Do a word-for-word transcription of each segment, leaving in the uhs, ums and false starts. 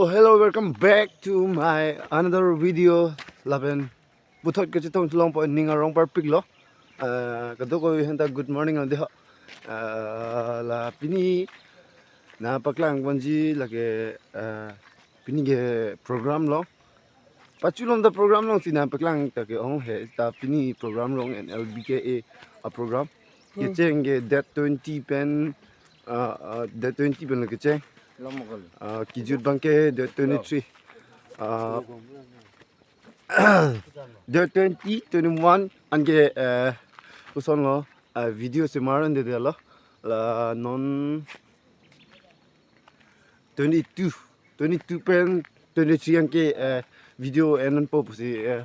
So hello, welcome back to my another video. Lapen puthot kachetong longpo, ning arong parpik lo. Eh, kadokave aphanta good morning lo dei ho. Eh, la pini nangpaklang ponji lake, eh, pini ke program lo. Pachelong ta program alongsi nangpaklang ta ke-ong he, ta pini program along N L B K A a program. Kecheng ke date twenty pen, ah, ah, date twenty pen lo kecheng. Ah, kejut abang ke date twenty-three. Ah, date twenty, twenty-one anke, eh, koson lo, ah, video si mar-un dede lo. La non twenty-two, twenty-two pen twenty-three anke, eh, video en-unpo pusi, eh,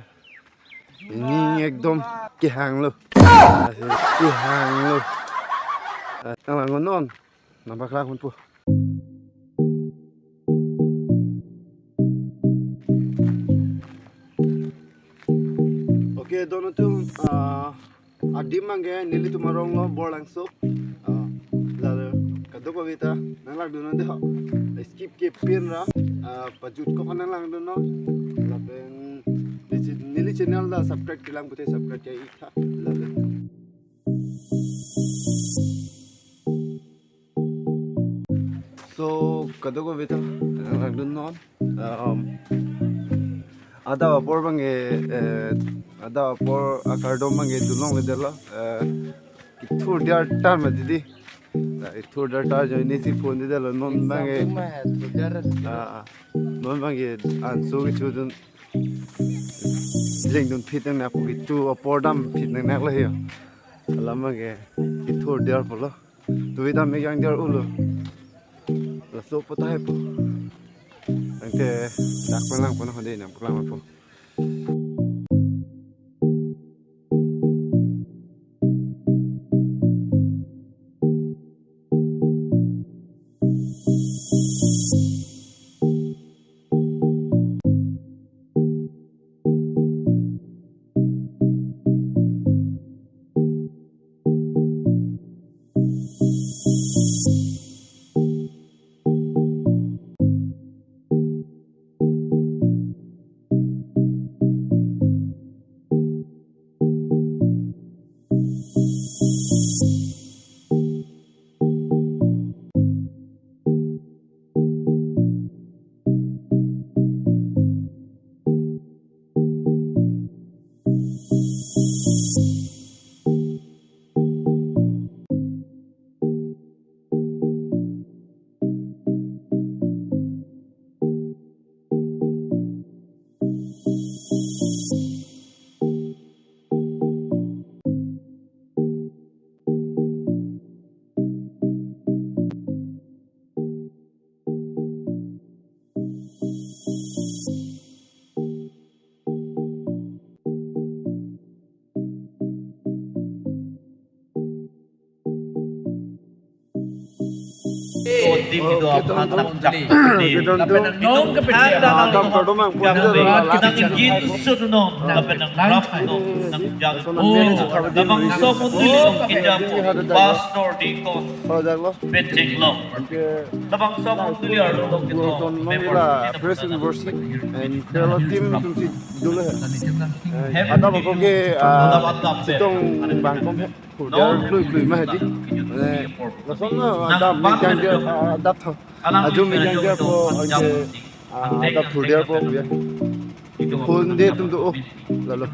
ning ekdom kehang lo. Ah, kehang lo. Eh, nanglang non, nangpaklang ponpo. Okay, don atum, ah, adim abang ke nelitum arong lo Borlangso. Ah, lalu kadokave ta nanglangdun non dei ho. Skip kepin ra, ah, pajutkok aphan nanglangdun non. Lapen neli, neli channel ta subscribe kelang pute subscribe ke-ik tha. Lalu. So, kadokave ta nangdun non. Um, adap apor abang ke, eh, adap apor akardom abang ke dunlongledetlo. Eh, kethur diar tar ma didi. Na, kethur diar tar ajoine si phone didetlo non abang ke. Ah, ah. Non abang ke anso kechodun, jengdun phit nangnak pu, ketu apor dam phit nangnak lo he. Alam abang ke kethur diar pulo. Tuvi dam me kejang diar ulo. Laso pu tahai pu. Anke dak palang pu na hode nangpalang pu. Labangso amonit arlo kedo Press and Worship and Kerala team atumsi dolo he. Eh, adap ako ke, ah, chetong bang kom he. Khurdiar klui klui ma hedi. Mane, lason na adap me kejang diar, ah, adap tho. Ajo me kejang diar po, anke, ah, adap khurdiar po ya. Phone de atum do, oh, lalo.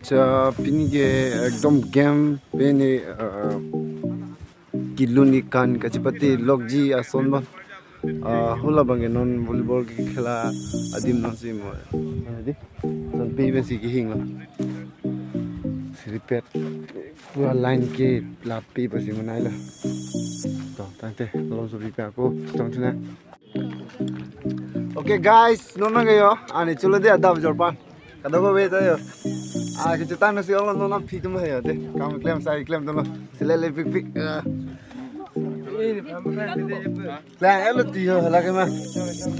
Cha pini ke ekdom game pini, uh, kelun ikan kachipate lokji ason ba. Uh, hala abang ke non volleyball kekhela adim non si mo. Adi, son pe pensi kehinglo. Siripet. Pura line ke lapi pensi manailo. To, tangte, lom so pipe ako, tong tuna. Okay guys, non nang yo, ani chulode adap jorpan. Kadokave ta yo. Ah, kechethan si ong non aphi atum yo de. Kam klem sai klem atum lo. Sile le pik pik. Ah. Klem elo ti yo lagi ma.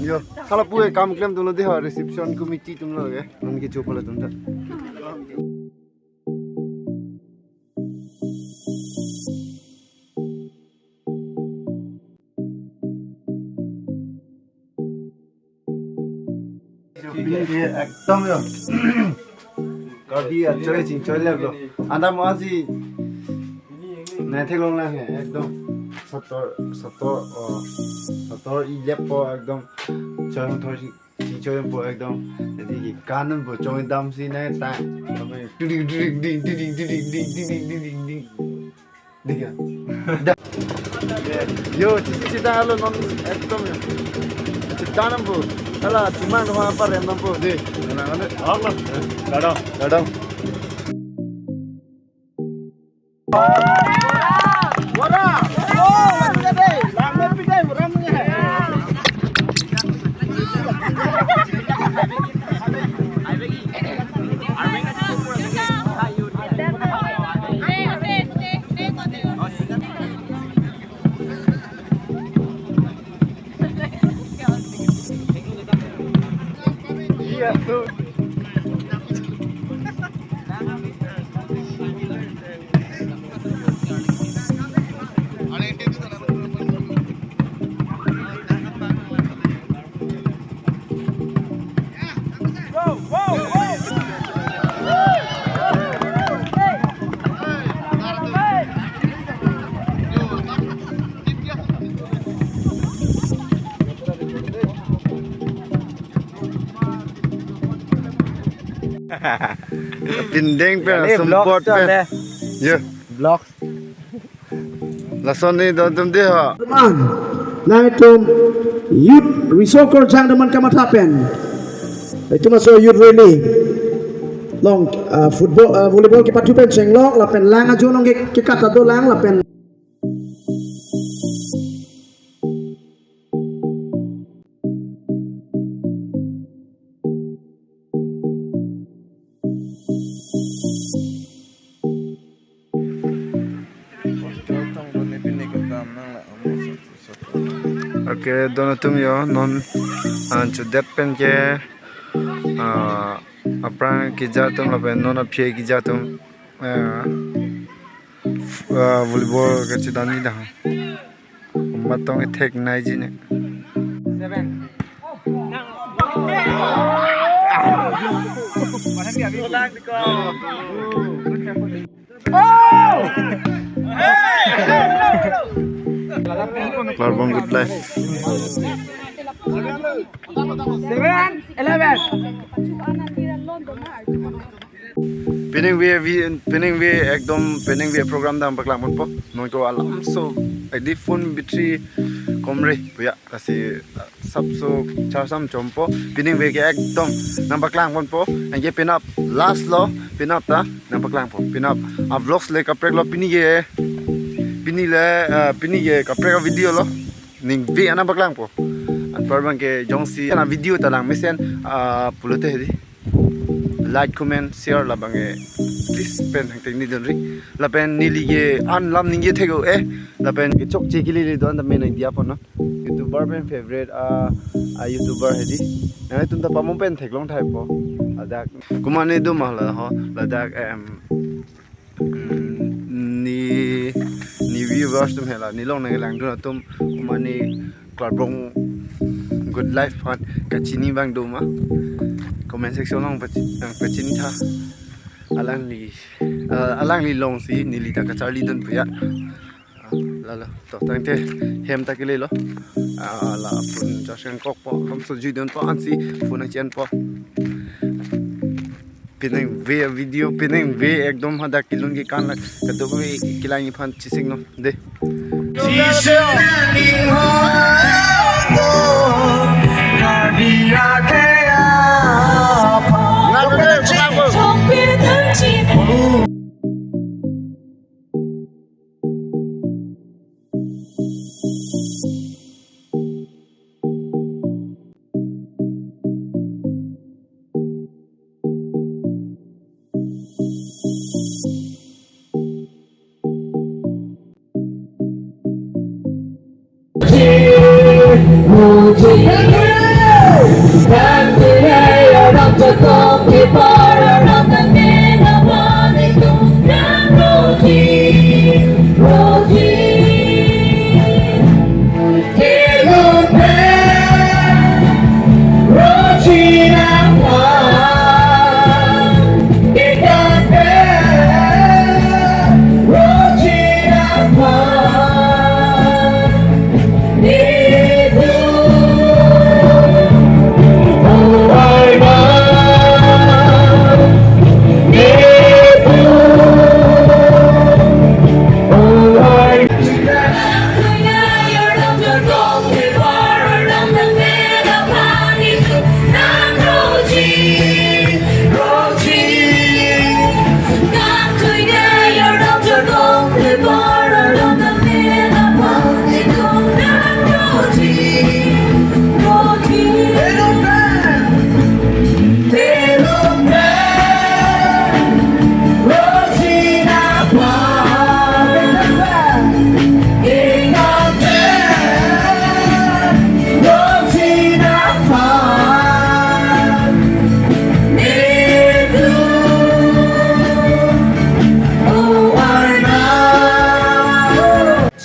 Yo, hala pu kam klem atum lo de ho, reception committee atum lo ke. Non ke chopal atum ta. Ekdom yo. Karbi achoi chingchoi lek lo. Anda mo asi. Nai theklong lang he, ekdom. Sator, sator, oh, sator ilep po ekdom. Choi thor si. Chichoi po ekdom. Jadi ki kanon po choi dam si nai ta. Ding, ding, ding, ding. Ding ya. Da. Yo, chisi chita alo non ekdom ya. Chita nam po. Ala chuma no apa rem nam po de. Nang ane. Apa? Dadam. Dadam. Pindeng pen, ya, ini vlog sumpot pen. Soalnya. Yo. Vlog. Lason ni don atum de ha. Teman, nangtum youth risokor jang teman kamatha pen. Itum aso youth rally. Long, ah, football, ah, volleyball kepathu pen chenglok lapen lang ajo nong ke, kekat ta dolang lapen. Okay, don atum yo, non an chudet pen ke, ah, aphrang keja atum lapen non aphi keja atum, ah, ah, volleyball kachedam ni dang. Matong ethek nai ji ne. Seven. Klarbong Good Life. Seven, eleven. Penang ve, vi-, penang ve ekdom penang ve program dam paklang ponpo. Non ko alamso edi phone battery komre puya, lasi, uh, sapso charge sam chompo. Penang ve ke ekdom nang paklang ponpo. Anke penap last lo, penap ta nang paklangpo. Penap a vlogs le kaprek lo pini ke. Pini le, uh, pini ke kaprek a video lo. Ning ve ana paklangpo. Anpar abang ke jongsi ana video ta lang mesen, ah, pulote hedi. Like, comment, share labang ke please pen hangteng ni donri. Lapen neli ke an lam ningje thek-o eh. Lapen kechokche kili li don ta main idea po no. YouTuber pen favorite, ah, ah, YouTuber hedi. Nangtum ta pamong pen theklong thaipo. Ladak. Kumane do ma la ho. Ladak, em, Hmm, ni, ni viewers atum hela, nelong nangkelangdun atum, mane Klarbong Good Life aphan kachini abang do ma. Comment section along pachi-, nang pachini tha. Alangli, ah, alangli alongsi neli ta kacharlidun puya. Ah, lalo, to tangte hem ta kelelo. Ah, la phone charge nangkokpo, alamso juidunpo ansi phone nangchenpo. Penang ve video, penang ve ekdom hadak kelun ke kan la kadokave kelang iphan chisik non de.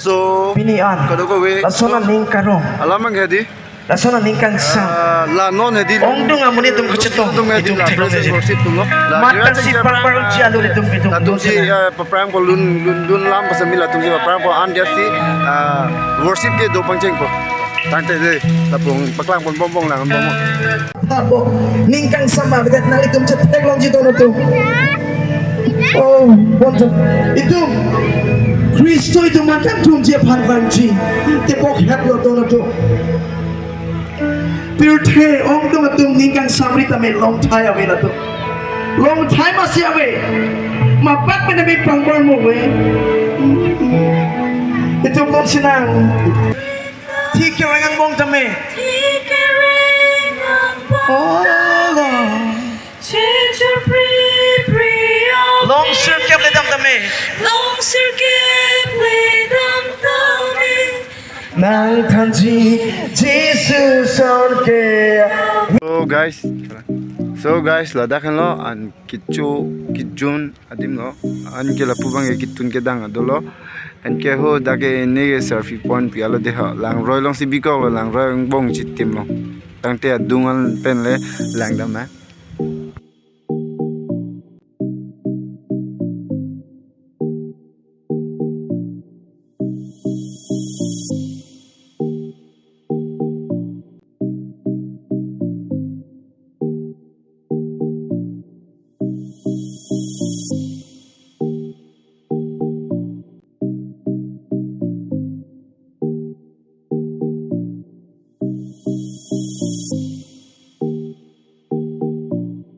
So, pini an kadokave lason aning karong, alam abang ke di. Lason aning kangsam. Ah, la non hedi. Ongdung amonit atum kachetong. Tum hedi itum la theklong praise and hedi. Worship atumlo. La Matan Jira si Jira parpar Jira uji alur itum itum latum si, ah, paprang ko lun lun lun lam pasami latum si paprang ko an dia si, ah, worship ke do pangcheng ko. Tangte de, lapu-an paklang pon bongbong lang bongbong. Apo, ning kangsam ma bedet nang itum chetheklongji don atum. Oh, bonta. Itum Khristo itum akan thumji aphan vangji. Tebok heplo don atum. Pirthe ongdung atum ning kangsamri tame longthai ave latum. Longthai masi ave. Mapat pen ave pangbar mo ave. Itum longsinang. Thik kereng angbong tame. Thik kereng angbong. Oh, Lord. Chechor pri pri a. Long sirkep le dam tame. Long sirkep le dam tame. Nang thanji Jisu son ke. So guys, so guys, ladak henlo an kecho kejun adim lo, anke lapu abang ke ketun kedang adolo. Anke ho dak ke ne ke selfie point pi alo de ho. Langroi along si bikok lo, langroi angbong chitim lo. Tangte adung an pen le lang dam na.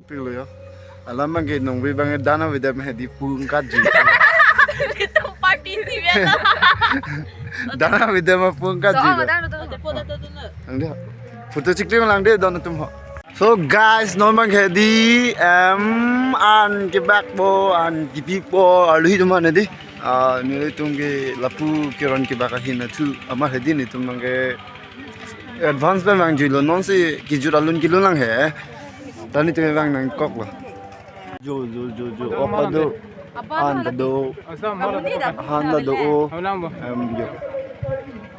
Pilo ya. Alam abang ke nong bi bang dana bida meh di pungkat ji. Itu party si biasa. Dana bida mah pungkat ji. Doa lo. Madang lo tuh. Ang dia. Photo chikli lang de don atum ho. So guys, non abang ke di em an kebak po, an kipi po, aluhi teman di. Ah, nelitum ke lapu keron kebak ahin athu amar hedi nelitum abang ke advance pen vangjuilo, non si kejut alun kelun lang he. Tani tu vang nangkok lo. Jo, jo, jo, jo. Opa do. An ta do. Han ta do o. Em, jo.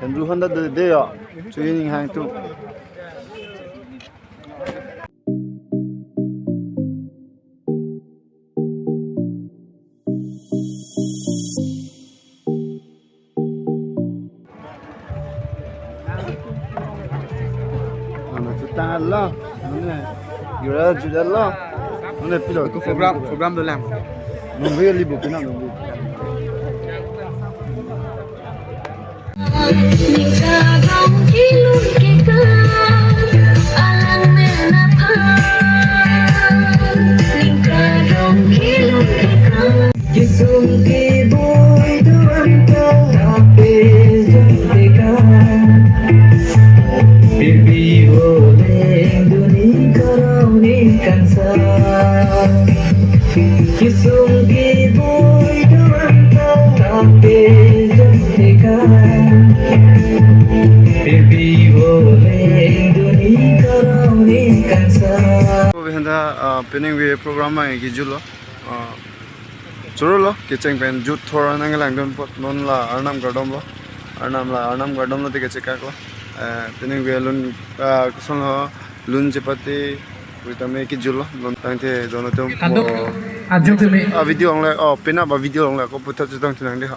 Andrew han ta do de ya. Chuining hang tu. Ano chuta lo, ano, yura chuta lo. Program, program dolang. Nunggu ya libu kena nunggu. Kisung ke boi duan ta ape jong teka. Baby, boleh duni karau ni kansa. Kisung ke boi duan ta ape jong teka. Baby, boleh duni karau ni kansa. Ko behenda, ah, penang ve program mai ke julo. Ah, choro lo, kecheng pen jut thor nanglang dun apot non la Arnam Kardom lo. Arnam la, Arnam Kardom lo te kechekak lo. Eh, penang ve lun, ah, koson lo lun chepate, ritame ke julo. Non tangte don atum. Kadok, mo, ajo keme. Ah, video ang le, oh, penap a video ang le, ko putar chutang chinang de ha.